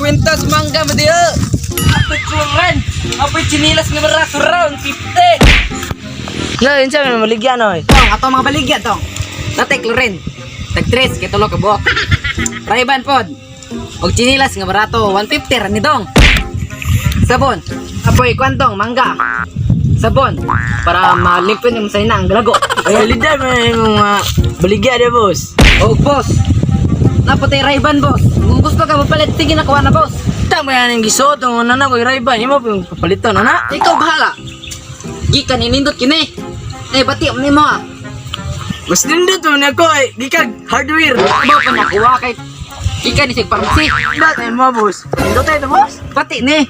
kwintas mangga mo diha. Apoy churran. Apoy chinilas nga barato round 50. No, yun siya, may maligyan, oy. Tong, ato mga baligya tong. Natay klorin. Tag 3 kay tulo ka buok. Rayban pod. Og chinilas nga barato 150 ra ni dong. Sabon. Apoy kwantong mangga. Sabon para malimpyo yung sa ang galago. Ay, kalidad, may mga baligya dia, boss. Og boss. Napatay Rayban boss. Kung gusto ka mapalit, sige na kuha na boss. Tama yan ang gisuot, ang nana ko, Ray-Ban. Imo pa yung papaliton, ana. Ikaw bahala. Gikan ninindot kini. Eh bati mo nimo ah. Mas nindot mo na ako, ay, gikag, hardware. Ba pa nakuha kay gikan ni sig pharmacy. Ba't ay mo, boss? Nindot tayo, boss? Pati ni.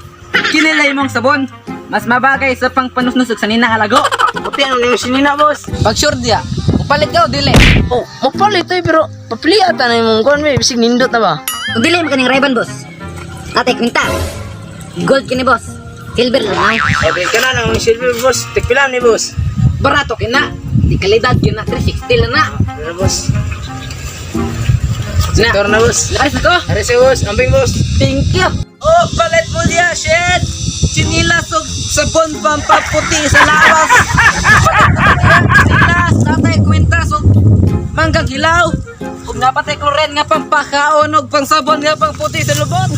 Kinilay mong sabon. Mas mabagay sa pangpanusnos ug sanina halago. Puti, ano yung sinina, boss? Pag sure diya, mupalit ka o dili. Oh, mapalit tayo, pero papili ata na yung kuwan, may bisig nindot na ba? Kung dili mo kaning Ray-Ban, boss. Natay kwinta. Gold kini, boss. Silver lang ay. Okay ka na ng silver, boss. Tigpilam ni, boss. Barato kina. Di kalidad kina 360 lang na. Pero, boss. Sektor na, boss. Laris na ko. Aris, boss. Ambing, boss. Thank you. Oh, palit mo diya, shit. Chinilas og sabon pampaputi sa lawas. Chinilas, natay kwintas og manggang hilaw. Ug napatay ko rin nga pampakaon og pangsabon nga pangputi sa lubot.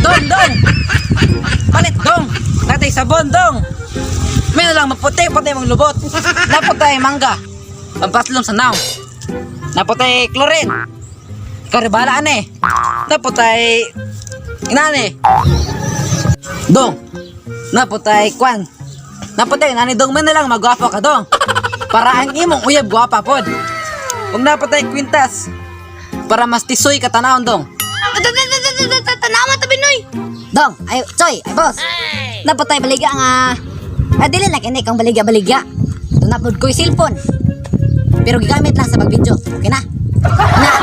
Dong, dong. Palit dong. Natay sabon dong. May na lang maputi, pati mong lubot. Napatay mangga. Pampaslom sa naw. Napatay klorin. Karibalaan eh. Naputay inani. Dong. Naputay kwan. Naputay inani dong man na lang magwapo ka dong. Para ang imong uyab gwapa pod. Kung napatay kwintas para mas tisoy ka tanawon dong. Tanawa tabi noy. Dong, ay, choy, ay boss. Napatay baligya nga. Ah, dili na kini kang baligya-baligya. Doon na pod ko'y cellphone. Pero gigamit lang sa pag-video. Okay na? Na.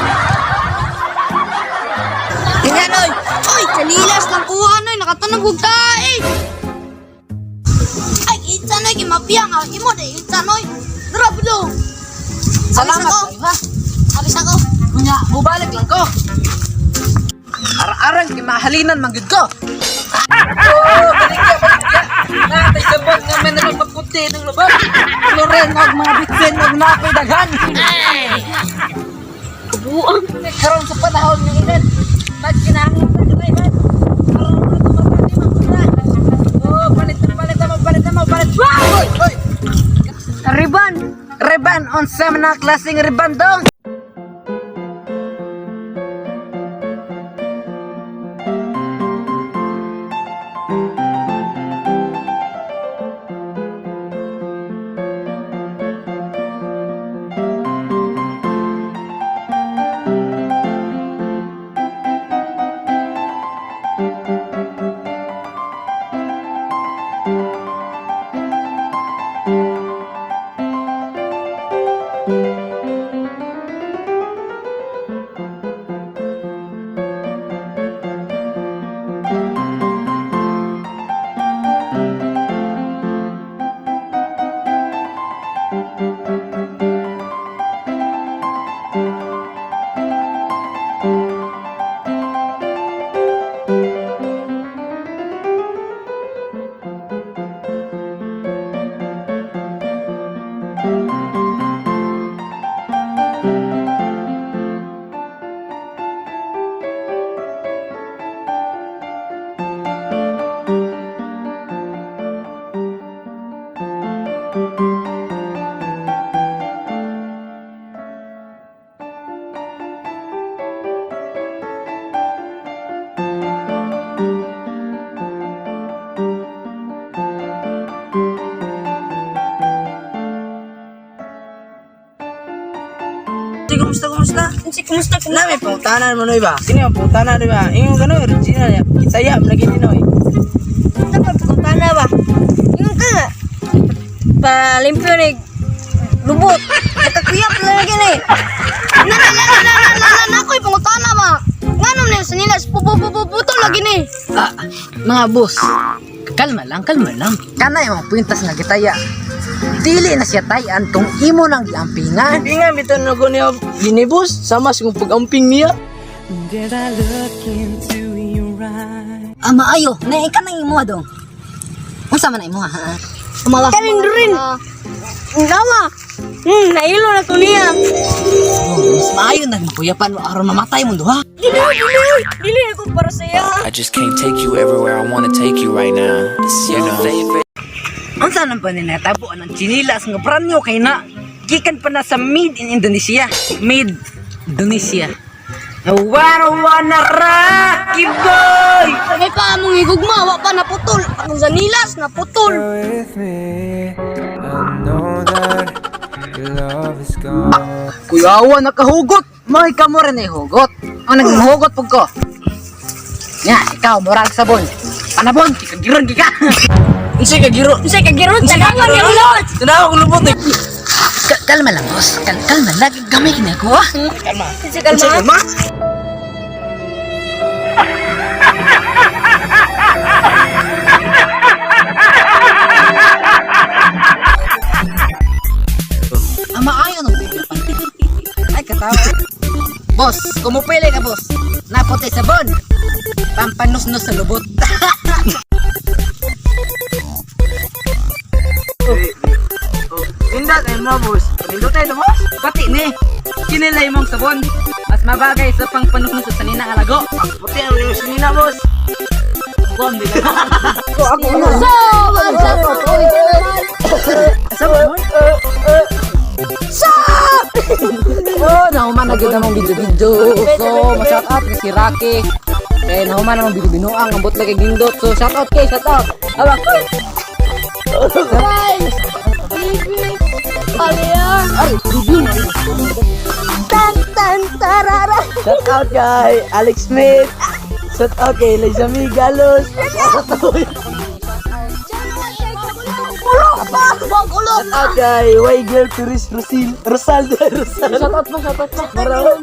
Ganyan oy. Oy, kanilas lang kuha noy, nakatanog og tae. Ay, itsa noy kay mapia nga imo day itsa noy. Drop do. Salamat ako. kayo, ha. Abis ako. Kunya, mubalik lang ko. Arang-arang kimahalinan man gyud ko. Oh, baligya, baligya. Natay sabon nga may nalang maputi ng lubot. Loren og mga bitsin og napoy daghan. Buang. Karon sa panahon ng init, nagkinahanglan sa driver. Karon na tumatati man sila. Oh, palit na palit na mo, palit na mo, palit. Wow! Oy, oy. Riban. Reban on sa mga klaseng reban dong. Sige, kumusta, kumusta? Unsi kumusta ka Na, may pangutanan mo, noy ba? Sino yung pangutanan, di ba? Ingon ka, noy, original. Kitaya, lagi ni, noy. Dapat pangutana ba? Ingon ka nga. Palimpyo ni lubot. Nakakuyap na lagi ni. Na na na na na na na na ko'y pangutana ba? Nganom na sa nila pupupuputo lagi ni. Ah, mga boss, kalma lang, kalma lang. Kana yung mga kwintas nga gitaya. Dili na siya tayan kung imo nang giampingan. Hindi nga, bitan na ko niya, ginibos. Sama sa kong pag-amping niya. Did I look into your eyes? Ah, maayo. Na ikaw nang imuha dong. Unsa man na imuha ha? Umawa. Kanin rin. Gawa. Nailo na ko niya. Oh, mas maayo na makuyapan mo aron mamatay mo duha. Dili, dili. Dili ako para sa iya. I just can't take you everywhere I wanna take you right now. You know. Unsa nang pa ninatabo ang chinilas nga brand new kay na gikan pa na sa made in Indonesia. Made Indonesia. Wara Rocky boy. May pa among higugma, wa pa naputol. Ang zanilas naputol. With me, I know that your love is gone. Kuyawa nakahugot. May kamo rin ay hugot. Ang naghugot pug ko. Nya, ikaw murag sabon. Panabon, kikagiron gika. Unsay kagiro? Unsay kagiron, tagangan ni ulot. Tanaw ko lubot eh. Kalma lang, boss. Kalma lang. Gamay kini ako, ah. Unsay kalma? Ang maayo nung kuyapan. Ay, katawa. Boss, kumupili ka, boss. Naputi sabon. Pampanusnos sa lubot. Pindot ay mo, boss. Pindot ay boss. Pati ni, kinilay mong sabon. Mas mabagay sa pangpanusnos sa sanina nga lago. Puti ang limos nina, boss. Guam, di ka. So, what's up? Sabon? Oh, nahuman na gyud among video-video. So, ma-shout out ni si Rocky. Kay nahuman among video binuang ambot lagi gindot. So, shout out kay, shout out. Awak. Ay, review na. Tan tan tarara. Shout out kay Alex Smith. Shout out kay Liza Migalos. Ulo pa, wag ulo. Shout out kay Waiger Turis Rosil. Rosal de Rosal. Shout out mo, shout out mo. Maraming.